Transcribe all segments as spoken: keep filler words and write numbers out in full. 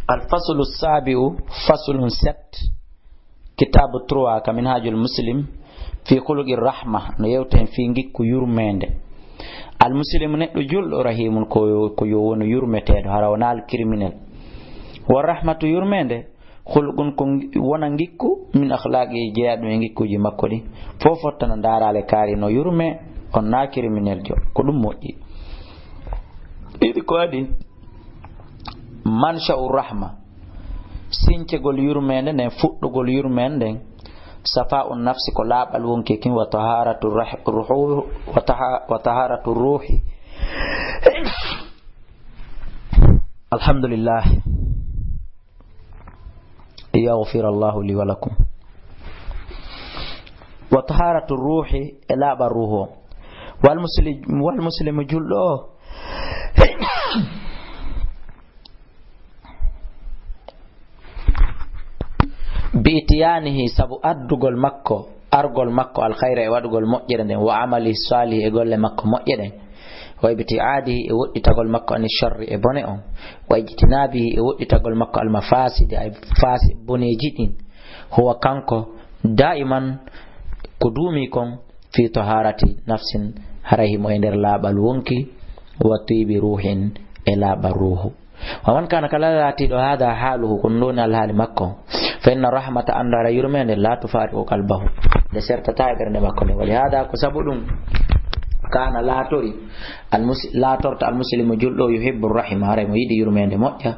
Al faslu sabi'u, faslun sept, kitaabu trois ka Minhajul Muslim, fi khuluqi rahma, no yewta en fii ngikku yurmeende. Al muslimu, neɗɗo julɗo, rahimun, ko, ko yo wonu yurmeteeɗo, hara wonaa al criminel. Wa rahmatu, yurmeende, khuluqun, ko ngi-, wona ngikku, min akhlaqi, jeyaa ɗum e ngikkuuji makko ɗi. Fof fottana ndaaraale kaari no yurme, on naa criminel jo, ko ɗum moƴƴi. Ɗiɗi ko adi, mansha'u rahma, sincegol yurmeende nden, fuɗɗugol yurmeende nden, safa'u nafsi, ko laaɓal wonki kin, wa taharatu rah-, ruhu-, wa taha-, wa taharatu ruhi. Alhamdulillah. Yaghfirallahu li wa lakum. Wa taharatu ruhi, e laaɓal ruhu o. Wal muslim, wal muslimu, julɗo o, bi itiyanihi, sabu addugol makko, argol makko, al khayra, e waɗugol moƴƴere nden, wa amali salih, e golle makko moƴƴe ɗen, wa ibtiadihi, e woɗɗitagol makko, ani sharri, e bone on, wa ijtinabihi, e woɗɗitagol makko, al mafasidi, ay fasi-, boneeji ɗin, huwa, kanko, daiman, ko duumi kon, fi taharati nafsin, haray himo e nder laaɓal wonki, wa tibi ruhin, e laaɓal ruhu. Wa man kana, kala laatiiɗo, hada haluhu, ko ɗum woni alhaali makko, fa inna rahmata, anndu hara yurmeende, la tufariqu qalbahu, nde sertataa e ɓernde makko nde. Wa li hada, ko sabu ɗum, kana, laatori, al mus-, laatorta al muslimu, julɗo, yuhibbu rahima, haray mo yiɗi yurmeende moƴƴa,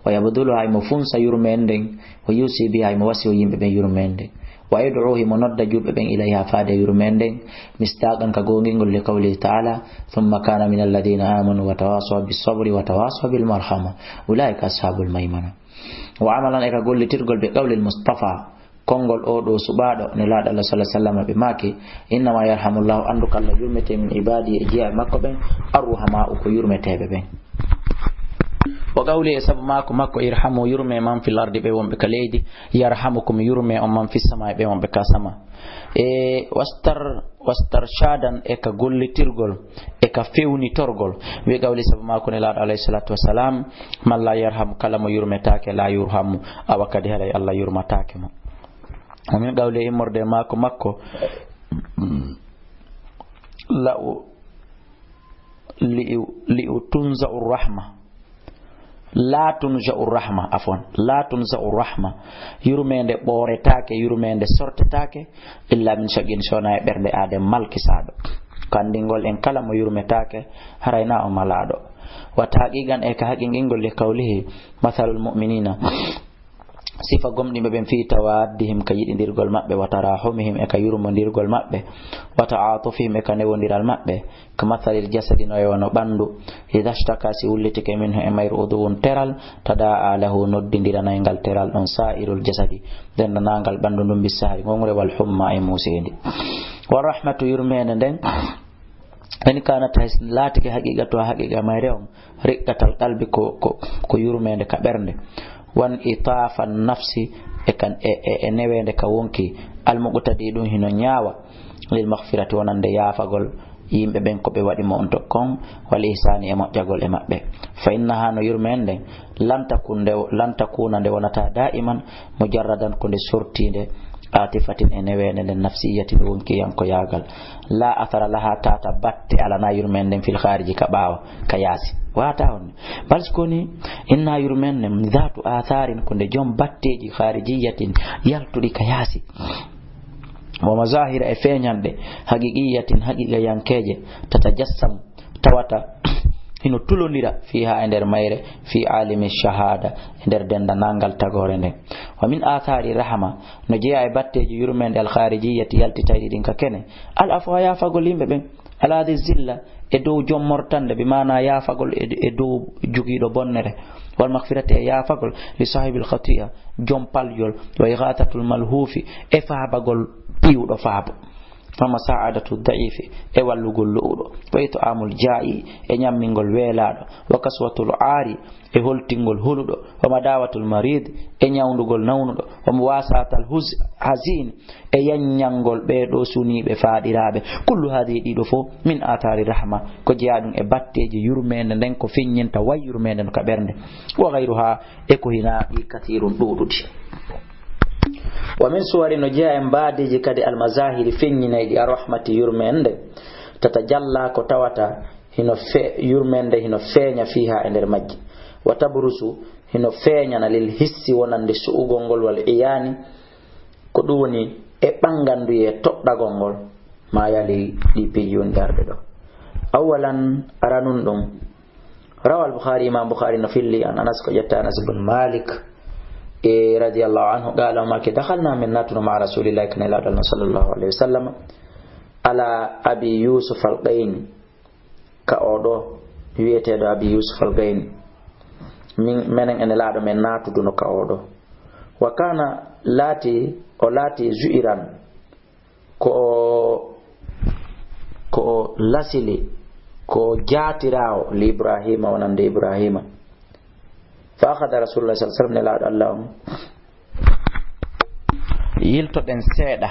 wa yabduluha, himo funsa yurmeende nden, wa yusi biha, himo wasiyo yimɓe ɓen yurmeende nden, wa yad'u, himo nodda julɓe ɓen, ilayha, faade yurmeende nden, misdaqan, ka goongingol, li qawlihi ta'ala, thumma kana min alladhina amanu wa tawasaw bis sabri wa tawasaw bil marhama, ulaika ashabul maymana. Wa amalan, e ka gollitirgol, bi qawlil mustafa, konngol oo ɗoo suɓaaɗo, Nelaaɗo Allah, sallallahu alaihi wasallam, ɓe maaki, innama yarhamullahu, anndu ko Allah yurmete, min ibadi, e jiyaaɓe makko ɓen, arruhama'u, ko yurmeteeɓe ɓen. Wa qawli, e sabu maaku makko, irhamu, yurme, man fil ardi, ɓe wonɓe ka leydi, yarhamukum, yurme on, man fis samai, ɓe wonɓe ka sama. E wastar-, wastarshadan, e ka gollitirgol, e ka fewnitorgol. Wi qawli, sabu maaku Nelaaɗo, alayhi salatu wassalam, man la yarham, kala mo yurmetaake, la yurhamu, awa kadi haray Allah yurmataake mo. Wa min qawli, immorde e maaku makko, la u-, li u-, li u tunza'u rahma. La tunza'u rahma, afwan. La tunza'u rahma. Yurmeende ɓooretaake, yurmeende sortetaake, illa min shaqqin, so wonaa e ɓernde aaden malkisaaɗo. Ko anndingol en, kala mo yurmetaake, haray na o malaaɗo. Wa tahqiqan, e ka haqiqingol, li qawlihi, mathalul mu'minina. Sifa gomɗinɓe ɓen, fi tawaddihim, ka yiɗindirgol maɓɓe, wa tarahumihim, e ka yurmondirgol maɓɓe, wa ta'atufihim, e ka newondiral maɓɓe, ka mathalil jasadi, no e wano ɓanndu, idha shtaka, si wullitike, minhu, e mayru, udwun, teral, tada'a lahu, noddindiranay ngal teral ɗon, sa'irul jasadi, denndanangal ɓanndu ndun, bissahari, ŋoŋre, wal humma, e muuseendi. Wa rahmatu, yurmeende nden, in kanat, hay si laatike, haqiqatu, haqiqa mayre on, riqqatal qalbi, ko, ko, ko yurmeende ka ɓernde, wan itafan nafsi, e kan, e, e, e neweende ka wonki, al muqtadi, ɗum hino ñaawa, lil maghfirati, wonande yaafagol yimɓe ɓen ko ɓe waɗi mo on tokkon, wal ihsani, e moƴƴagol e maɓɓe. Fa innaha, no yurmeende nden, lan takun nde, lan takuna, nde wonata da'iman, mujarradan, ko nde sortiinde, atifatin, e neweende nden, nafsiyatin, wonkiyankoyaagal. La athara laha, tata batte alana yurmeende nden, fil khariji, ka ɓaawo, ka yaasi. Wata on. Bal si koni, inna yurmeende nden, zatu atharin, ko nde jom batteeji, kharijiyatin, yaltuɗi ka yaasi. Wa mazahira, e feeñanɗe, haqiqiyatin, haqiqiyankeeje, tatajassamu, tawata hino tulondira, fiha, e nder mayre, fi alimi shahada, e nder denndanangal tagoore nden. Wa min athari rahma, no jeyaa e batteeji yurmeende, al kharijiyati, yaltitayɗi ɗin ka kene, al afwa, yaafagol yimɓe ɓen, ala dhi zilla, e dow jom mortande, bi maana yaafagol e, e dow jogiiɗo bonnere, wal maghfirati, e yaafagol, li sahibil khati'a, jom paljol, wa ighathatul malhufi, e faabagol iwɗo faabo. Wa masa'adatu da'ifi, e wallugol lo'uɗo. Wa it'amul ja'i, e ñammingol weelaaɗo. Wa kaswatul ari, e holtingol huluɗo. Wa madawatul marid, e ñawndugol nawnuɗo. Wa muwasatal huz-, hazin, e yanñangol ɓee ɗoo suniiɓe faaɗiraaɓe. Kullu hadihi, ɗiɗo fof, min athari rahma, ko jeyaa ɗum e batteeji yurmeende nden, ko feññinta way yurmeende no ka ɓernde. Wa gayruha, e ko hinaa ɗi kathirun ɗuuɗuɗi. Wa min suwari, no jeyaa e mbaadeeji kadi, almazahiri, feññinayɗi arrahmati yurmeende, tatajalla, ko tawata hino fe-, yurmeende hino feeña fiiha e nder majji. Wa tabrusu, hino feeñana lil hissi wonande su'ugol ngol wal iyani, ko ɗum woni e ɓannganduyee toɗɗagol ngol, ma yali ɗi piiji woni arɓe ɗo. Awwalan, aranun ɗum, rawa al-Bukhari, Imam Bukhari no filli an Anas, ko ƴetta Anas ibn Malik, e radiyallahu anhu, qala, o maaki, dakhalna, min naatuno, ma rasulillahi, ko Nelaaɗo Allah sallallahu alayhi wa sallam, ala Abi Yusuf al-Qayni, ka oo ɗoo wi'eteeɗo Abi Yusuf al-Qayni. Min, menen e Nelaaɗo men naatuduno ka oo ɗoo. Wa kana, laati, o laati zu'iran, ko o, ko o lasili, ko o jaatiraawo, li Ibrahima, wonande Ibrahima. Fa akhadha Rasulullah sallallahu alayhi wa sallam, Nelaaɗo Allah on. Yiltoɗen seeɗa.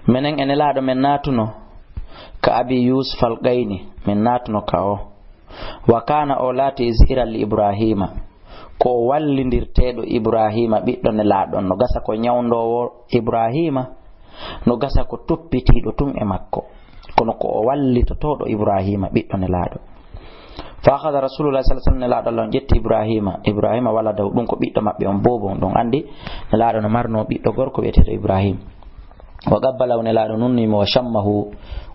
Menen e Nelaaɗo men naatuno ka Abi Yusuf al-Qayni, men naatuno ka o. Wa kana, o laati, zu'iran li Ibrahima, ko o wallindirteeɗo Ibrahima, ɓiɗɗo Nelaaɗo on. No gasa ko ñawndoowo Ibrahima, no gasa ko toppitiiɗo tun e makko, kono ko o wallitotooɗo Ibrahima, ɓiɗɗo Nelaaɗo. Fa akhadha Rasulullah sallallahu alayhi wa sallam, Nelaaɗo Allah on ƴetti Ibrahima, Ibrahima waladahu, ɗum ko ɓiɗɗo maɓɓe on, boobo on. Ɗum anndi Nelaaɗo no marnoo ɓiɗɗo gorko wi'eteeɗo Ibrahim. Wa qabbalahu, Nelaaɗo nunnii mo, wa shammahu,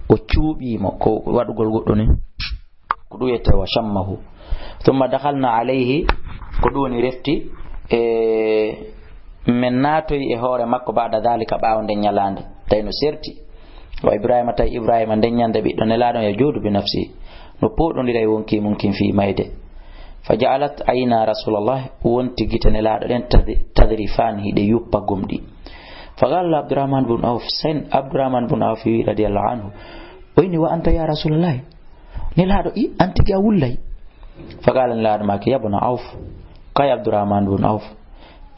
o cuuɓii mo, ko waɗugol goɗɗo ni. Ko ɗum wi'etee wa shammahu. Thumma dakhalna alayhi, ko ɗum woni refti, e, men naatoyi e hoore makko, ba'da dhalika, ɓaawo nden ñalaande, tawi no serti. Wa Ibrahima, tawi Ibrahima nden ñande ɓiɗɗo Nelaaɗo on, yajudu bi nafsi, no pooɗondira e wonkii mun kin fii mayde. Fa ja'alat ayna Rasulallah, wonti gite Nelaaɗo ɗen tadri-, tadrifan, hiɗe yuppa gomɗi. Fa qala Abdurrahman bun Awf, sen Abdurrahman bun Awf wi radiyallahu anhu, o inni, wa anta ya Rasulallah, Nelaaɗo, i, an tigi a wullay? Fa qala, Nelaaɗo maaki, yabna Awf, kay Abdurrahman bun Awf,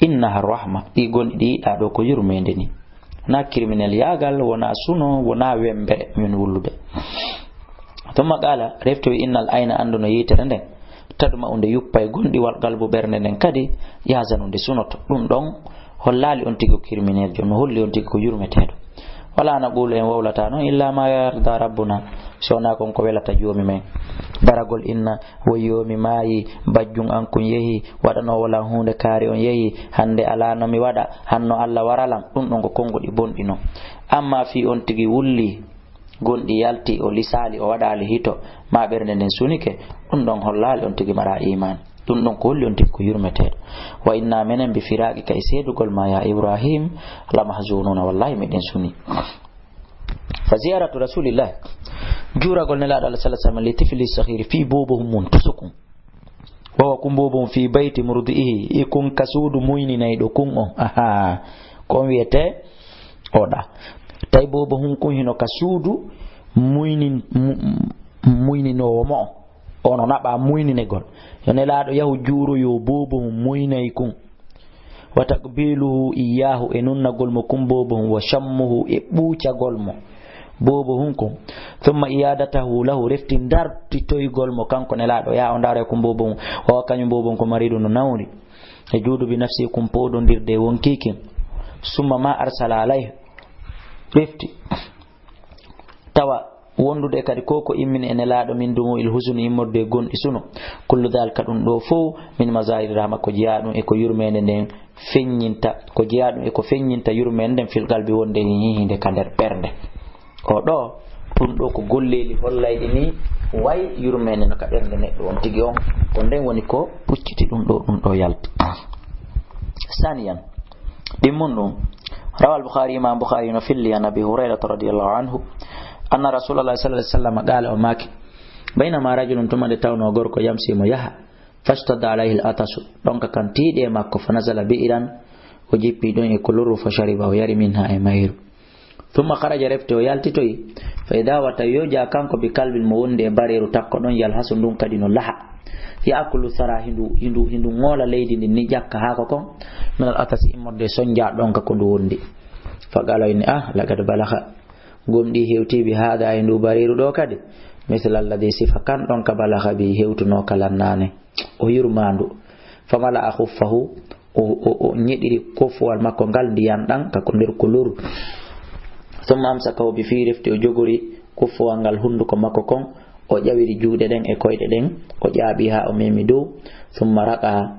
innaha rahma, ɗi gonɗi ɗi yiɗaa ɗo ko yurmeende ni. Wonaa criminel yaagal, wonaa suno, wonaa wembere, min wullude. Thumma qala, refti o, innal ayna, anndu no yitere nden, tadma'u, nde yuppa e gonɗi, wal qalbu, ɓernde nden kadi, yahzanu, nde sunoto. Ɗum ɗon hollaali on tigi ko crimineljo, no holli on tigi ko yurmeteeɗo. Wala naqulu, en wowlata non, illa ma yarda rabbuna, so wonaa kon ko welata joomi men. Daragol inna, woyyoo mi maayi, bajjum an kun yehi, waɗanoowo lan huunde kaari on yehi, hannde alaa no mi waɗa, hanno Alla wara lan, ɗum ɗon ko konnguɗi bonɗi non. Amma fii on tigi wulli, gonɗi yalti, o lisaali, o waɗaali hito, maa ɓernde nden sunike, ɗum ɗon hollaali on tigi maraa iimaan. Ɗum ɗon ko holli on tigi ko yurmeteeɗo. Wa inna, menen, bi firaaqika, e seedugol maa, yaa Ibrahim, la mahzununa, wallaahi miɗen suni. Fa ziyaratu Rasulillah, juuragol Nelaaɗo Allah sallallahu alaihi wasallam, li tifli saghiri, fii boobo hun mun tusukun. Wawa kun boobo hun fii bayti murdi'ihi, i kun ka suudu muyninayɗo kun on. Aha, ko on wiyete oɗa. Tawi boobo hun kun hino ka suudu muynin-, mu-, muyninoowo mo on. Ono naɓa muyninegol. Yo Nelaaɗo yahu juuroyo boobo hun muynay kun. Wa taqbiluhu iyyahu, e nunnagol mo kun boobo hun, wa shammuhu, e ɓuucagol mo boobo hun kun. Thumma iyadatahu lahu, refti dartitoygol mo kanko Nelaaɗo, yaa o ndaara kun boobo hun, wa kañum boobo hun ko maridu no nawri. E juudu bi nafsi kun poodondirde e wonkii kin. Summa ma arsala alayhi, refti tawa wondude kadi ko ko immini e Nelaaɗo min dumu il husuni immorde e gonɗi suno. Kullu dhalika ɗum ɗo fow min mazahiri rahma ko jeyaa ɗum e ko yurmeende nden feññinta, ko jeyaa ɗum e ko feññinta yurmeende nden fil qalbi wonde e hiinde ka nder ɓernde. O ɗo, ɗum ɗo ko golleeli hollayɗi ni way yurmeende no ka ɓernde neɗɗo on tigi on. Ko nden woni ko pucciti ɗum ɗo, ɗum ɗo yalti. Saniyan, ɗimmun ɗum, rawa al-Bukhari, Imam Bukhari no filli an Abi Hurairata radiyallahu anhu, anna Rasulullah sallallahu alaihi wasallam qala, o maaki, baynama rajulun, tuma nde tawno gorko yamsi mo yaha, fashtadda alayhi al-atasu, ɗonka kan tiiɗi e makko, fa nazala bi'ran, o jippi ɗon e ko lorru, fa shariba, o yari minha e mayru. Thumma kharaja, refti o yaltitoyi. Fa idha huwa, tawi yo jaa kanko, bi kalbin, mo wondi e bareeru takko ɗon, yalhasu, ndun kadi no laha. Yaakulu thara, hindu, hindu, hindu ŋoola leydi ndin ni ƴakka haako kon. Min al atasi, immorde sonja ɗon ka ko ndu wondi. Fa qala, o inni, ah, laqad balagha. Gomɗii hewtii bi haada e ndu bareeru ɗo kadi. Misla alladhi sifa, kan ɗon ka balagha bi hewtunoo ka lannane. O yurmaandu. Famala'a khuffahu, o, o, o ñeɗiri kofuwal makko ngal ndiyan ɗan, ka ko nder ko loru. Thumma amsakahu bi fii, refti o jogori kofuwal ngal hunduko makko kon, o ƴawiri juuɗe ɗen e koyɗe ɗen, o ƴaaɓi haa o memi dow. Thumma raqa,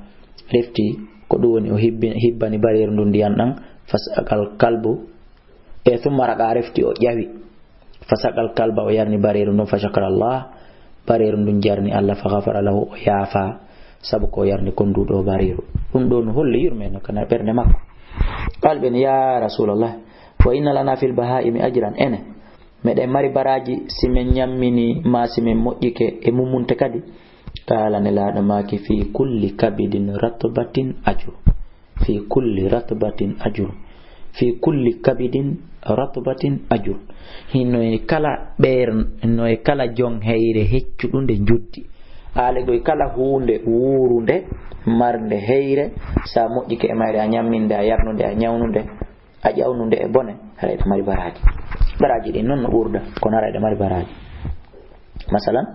refti ko ɗum woni o hibbi-, hibbani bareeru ndun ndiyan ɗan, fasaqal kalbu, E, thumma raqa, refti o ƴawi. Fasaqal kalba, o yarni bareeru ndun, fa shakara Allah, bareeru ndun jarni Allah, fa ghafara lahu, o yaafa, sabu ko o yarni kon ndu ɗo bareeru. Ɗum ɗo no holli yurmeende kana ɓernde makko. Qal ɓen, ya Rasulallah, wa inna lana fil bahaimi ajran, ene, meɗen mari baraaji si men ñammini ma si men moƴƴike e mummunte kadi. Qala, Nelaaɗo maaki, fi kulli kabidin ratbatin ajru. Fi kulli ratbatin ajur. Fi kulli kabidin ratbatin ajur. Hino e kala ɓeer-, no e kala jon heyre heccuɗunde njuddi. Aale goy kala huunde wuurunde, marnde heyre, sa moƴƴike e mayre, a ñamminde, a yarnunde, a ñawnunde, a ƴawnunde e bone, haray ɗe mari baraaji. Baraaji ɗin non no ɓurda, kono haray ɗe mari baraaji. Masalan,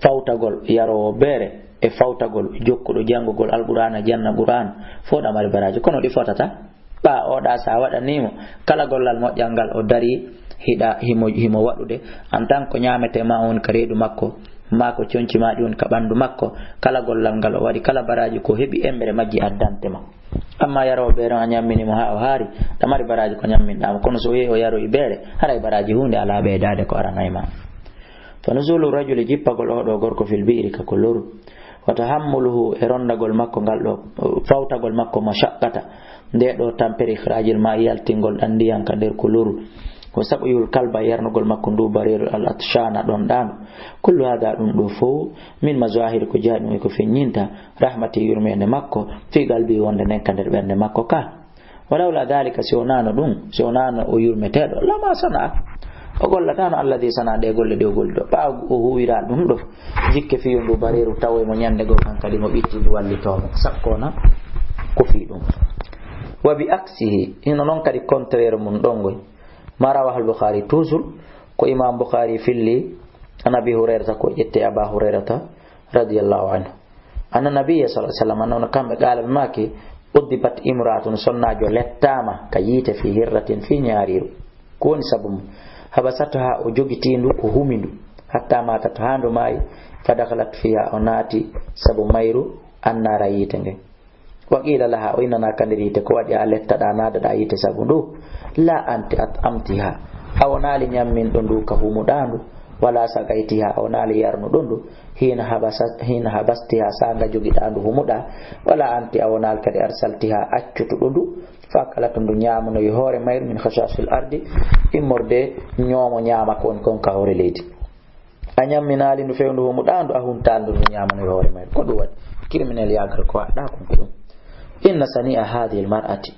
fawtagol yaroowo beere e fawtagol jokkuɗo janngugol Alqur'aana, janna Qur'aan, fof ɗa mari baraaji, kono ɗi fotata. Ɓaa oɗa, sa waɗanii mo kala gollal moƴƴal ngal o darii, hiɗa himo, himo waɗude, en tant que ñaametee ma on ka reedu makko, maa ko conci ma ɗi woni ka ɓanndu makko, kala gollal ngal o waɗi, kala baraaji ko heɓi embere majji addante ma. Amma yaroowo beere on a ñammini mo haa o haari, ɗa mari baraaji ko ñamminɗaa mo, kono so o yehi o yaroyi beere, haray baraaji huunde alaa ɓeydaade ko aranay ma. Fa nuzulu rajuli, jippagol oo ɗoo gorko, fil bi'ri, ka ko loru. Wa tahammuluhu, e ronndagol makko ngal ɗoo, fawtagol makko mashaqqata, ndee ɗoo tampere, ikhrajil ma'i, yaltingol ɗan ndiyan ka nder ko loru. Wa saqyuhul kalba, yarnugol makko ndu bareeru, al atshana, ɗonɗaandu. Kullu hada, ɗum ɗoo fow, min mazahiri, ko jaaɗum e ko feññinta, rahmati, yurmeende makko, fi qalbi, wonde nden ka nder ɓernde makko ka. Walawla dhalika, si wonaano ɗum, si wonaano o yurmeteeɗo, lama sana'a, o gollataano alladhi sana'a, ɗe golle ɗe o golli ɗo. Ɓaawo o huuwira ɗum ɗo, jikke fiyo ndu bareeru, tawoy mo ñande goo kan kadi mo ɓitti ndu wallitoo mo. Sakko na ko fii ɗum. Wa bi aksihi, hino non kadi contraire mun ɗon ngoy. Ma rawahul Bukhari, toujours ko Imam Bukhari filli, an Abi Hurayrata, ko ƴetti Aba Hurayrata radiyallahu anhu. Anna nabiyya sallallahu alaihi wasallam, anna kamɓe qaala ɓe maaki, uddibat imra'atun, sonnaajo lettaama ka yiite, fi hirratin, fi ñaariiru. Ko woni sabu mum? Habasatuha, o jogitii ndu, o humi ndu, hatta matat, haa ndu maayi, fa dakhalat fiha, o naati sabu mayru, annaara, yiite ngen. Wa qiila laha, o innana ka nder yiite, ko waɗi a lettaɗaa, naadaɗaa yiite sabu ndu? La anti at'amtiha, a wonaali ñamminɗo ndu ka humuɗaa ndu, wala saqaytiha, a wonaali yarnuɗo ndu, hina habasa-, hina habastiha, saanga jogiɗaa ndu humuɗaa, wala anti, a wonaali kadi arsaltiha, accutuɗo ndu, fa akalat, ndu ñaamunoyi hoore mayru, min khashaashil ardi, immorde ñoomo ñaama ko woni kon ka hoore leydi. A ñamminaali ndu fewndo humuɗaa ndu, a huntaali ndu, ndu ñaamanoyi hoore mayru. Ko ɗum waɗi? Criminel yaagar ko waɗɗaa kon ko ɗum. Inna sani'a hadhihi almar'ati.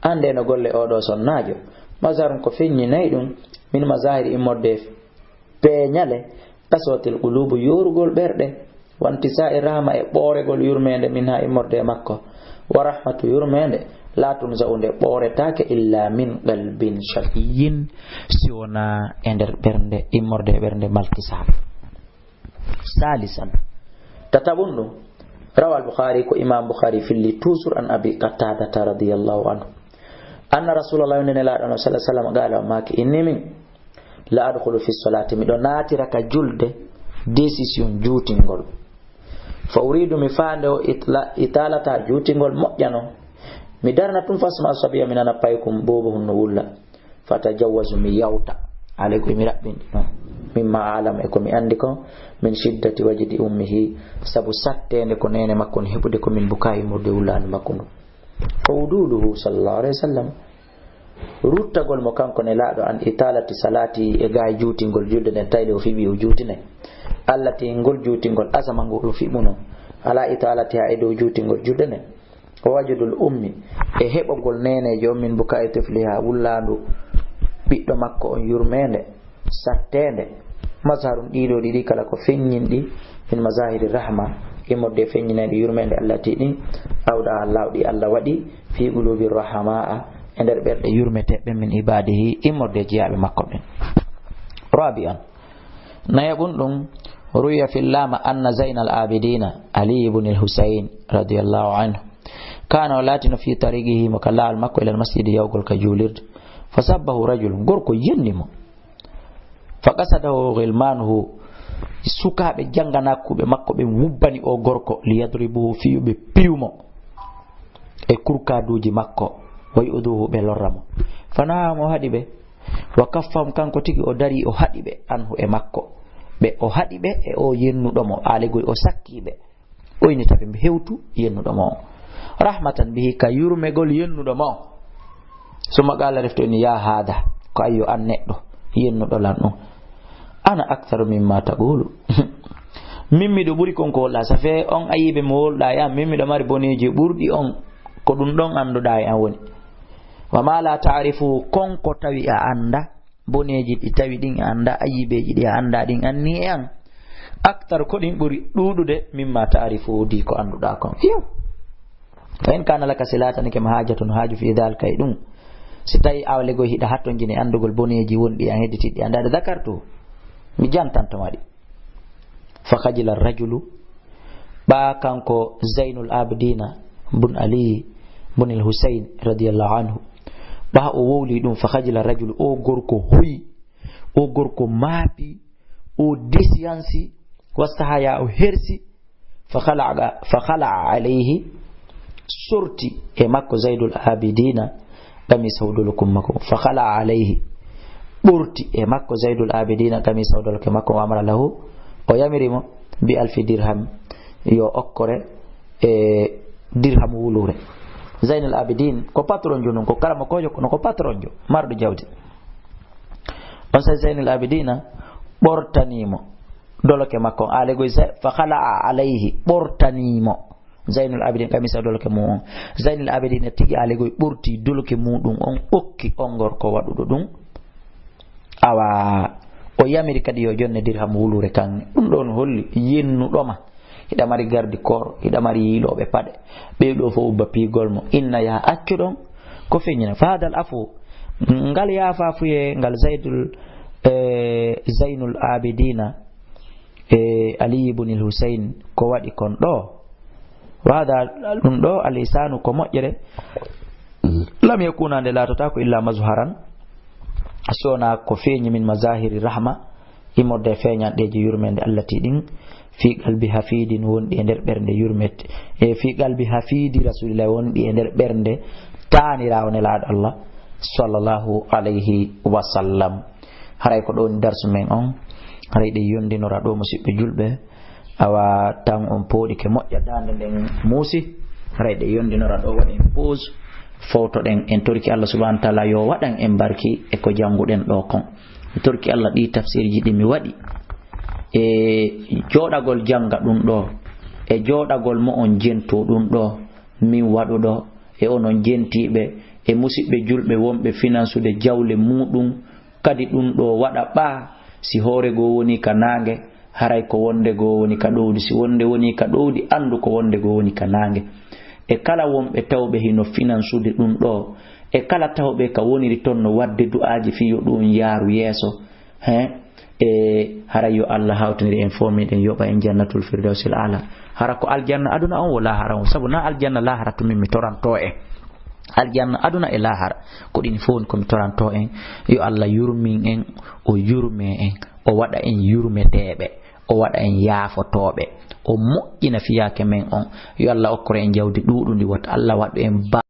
Annde no golle oo ɗoo sonnaajo. Mazharun, ko feññinay ɗum, min mazahiri, immorde peeñale, qaswatil qulubu, yoorugol ɓerɗe, wantisa'i rahma, e ɓooregol yurmeende, minha, immorde e makko, wa rahmatu, yurmeende, la tunza'u, nde ɓooretaake, illa min qalbin shaqiyyin, si wonaa e nder ɓernde, immorde e ɓernde malkisaako. Salisan, tataɓun ɗum, rawal Bukhari, ko Imam Bukhari filli, toujours an Abi Qatadata radiyallahu anhu, anna Rasulallah, nde Nelaaɗo on sallallahu alaihi wasallam, qaala, o maaki, inni min la adkhulu fi salati, miɗo naatira ka julde, décision, juutingol. Fa uridu, mi faande o itla-, italata, juutingol moƴƴano. Mi darna tun, fasma sabiya, mi nana paykum, boobo hun no wulla. Fa tajawwazu, mi yawta. Alay ko mi raɓɓinɗi non. Mimma alam, e ko mi anndi kon, min shiddati wajdi ummihi, sabu satteende ko neene makko on heɓude ko min buka immorde wullaandu makko ndu. Fa wududuhu sallallahu alaihi wasallam, ruttagol mo kanko Nelaaɗo an italati salati, e gaay juutingol julde nden, tawi o fiɓi o juutinay. Allati, ngol juutingol, asama ngol o fiɓuno, ala italatiha, e dow juutingol julde nden. Wa wajadul ummi, e heɓogol neeneejo on, min bukai tifliha, wullaandu ɓiɗɗo makko on yurmeende, satteende. Mazharun ɗiɗo ɗiɗi kala ko feññinɗi min mazahiri rahma, immorde e feññineede yurmeende Allah ti ɗin, awɗa lawɗi Allah waɗi, fi qulubi rahama'a, e nder ɓerɗe yurmeteeɓe min ibadihi, immorde e jiyaaɓe makko ɓen. Rabi'an, nayaɓun ɗum, ruya fillama anna Zainal Abidina Ali ibn al-Husayn radiyallahu anhu, kana o laatino fi tariqihi mo ka laawol makko ilal masjidi yawgol ka juulirde, fa sabbahu rajulun, gorko yenni mo. Fa qasadahu ghilmanuhu, sukaaɓe jannganaakuuɓe makko ɓen wubbani o gorko, li yadribuhu, fii yo ɓe piyu mo e kurkaaduuji makko, wa yu'dhuhu, ɓe lorra mo. Fa nahahum, o haɗi ɓe, wa kaffahum, kanko tigi o darii o haɗi ɓe, anhu, e makko, ɓe o haɗi ɓe e o yennuɗo mo, aalegoy o sakkii ɓe. Oyni tawi ɓe hewtu yennuɗo mo on. Rahmatan bihi, ka yurmegol yennuɗo mo on. Summa qala, refti o inni, ya hada, ko ayyo an neɗɗo yennuɗo lan ɗum. Ana aktharu mimma taqulu. Min miɗo ɓuri kon ko wowluɗaa. Ça fait on ayiɓe mo wowluɗaa e an, min miɗo mari boneeji ɓurɗi on. Ko ɗum ɗon annduɗaa e an woni. Wa ma la ta'rifu, kon ko tawi a annda. Boneeji ɗi tawi ɗin a annda, ayibeeji ɗi a annda ɗin anni e an. Aktar ko ɗin ɓuri ɗuuɗude mimma ta'rifu, di ko annduɗaa kon. Yo. Fa in kana laka, si laatanike ma haajatun, haaju fi dhalika, e ɗum. Si tawi aalegoy hiɗa hattonjini anndugol boneeji wonɗi an hedditiɗɗi an, dada dhakartu, mi jantanto ma ɗi. Fa khajila rajulu, ɓaa kanko Zainul Abidina bun Ali bun al Husayn radiyallahu anhu, ɓaa o wowli ɗum, fa khajila rajulu, o gorko hoyi, o gorko maapi, o desiyansi, wastahaya, o hersi, fa khala'a, fa khala'a alayhi, sorti e makko Zainul Abidina qamisahu, dolokum makko. Fa khala'a alayhi, ɓorti e makko Zainul Abidina qamisahu, doloke makko, wa amara lahu, o yamiri mo, bi alfi dirham, yo okkore e dirham wulure. Zainul Abidin ko patronjo nun, ko karamokoojo, kono ko patronjo, marɗo jawdi. On saa'i Zainul Abidina ɓortanii mo doloke makko on, aalegoy Za-, fa khala'a alayhi, ɓortanii mo Zainul Abidin qamisa doloke mum on. Zainul Abidin e tigi aalegoy ɓorti doloke muɗum on, okki on gorko waɗuɗo ɗum. Awa, o yamiri kadi yo jonne dirham wulure kan. Ɗum ɗon holli yennuɗo ma. Hiɗa mari garde corps, hiɗa mari yiilooɓe paɗe. Ɓee ɗoo fof ubba piigol mo. Inna, yaa accu ɗon. Ko feññina. Fa hadal afu, ngal yaafafuyee, ngal Zaidul, eh, Zainul Abidina, e Ali ibn al Husayn, ko waɗi kon ɗoo. Wa hada, ɗum ɗoo, al ihsanu, ko moƴƴere. Lam yakuna, nde laatotaako, illa mazharan, so wonaa ko feeñi, min mazahiri rahma, immorde e feeñanɗeeji yurmeende Allah ti ɗin, fi qalbi hafidin, wonɗi e nder ɓernde yurmete, e fi qalbi hafidi Rasulillah, wonɗi e nder ɓernde taaniraawo Nelaaɗo Allah, sallallahu alayhi wa sallam. Haray ko ɗoo woni darsu men on. Haray ɗe yondinora ɗoo, musiɓɓe julɓe. Awa tan on pooɗike moƴƴa, daande nden muusi. Haray ɗe yondinora ɗoo, waɗen pause. Fowtoɗen, en torki Allah subhanahu wa ta'ala yo waɗan en barki e ko jannguɗen ɗoo kon. Mi torki Allah ɗii tafsirji ɗi mi waɗi, e jooɗagol jannga ɗum ɗoo, e jooɗagol mo on jento ɗum ɗoo, min waɗuɗo, e onon jentiiɓe, e musiɓɓe julɓe wonɓe finansude jawle muɗum, kadi ɗum ɗoo waɗa ɓaa, si hoore goo woni ka naange, haray ko wonde goo woni ka ɗowdi, si wonde woni ka ɗowdi, anndu ko wonde goo woni ka naange. E kala wonɓe tawɓe hino finansude ɗum ɗoo, e kala tawɓe ka woniri ton no waɗde du'aaji fii yo ɗum yaaru yeeso, he, e haray yo Allah hawtinir en fof, miɗen yoɓa en jannatul firdawsil ala. Hara ko aljanna aduna on wala hara on, sabu na aljanna lahara tun min mi toranto en. Aljanna aduna e lahara, ko ɗin fof woni ko mi toranto en. Yo Allah yurmin en, o yurme en, o waɗa en yurmeteeɓe, o waɗa en yaafotooɓe, o moƴƴina fiyaake men on. Yo Allah okkor en jawdi ɗuuɗundi, wota Allah waɗu en ba-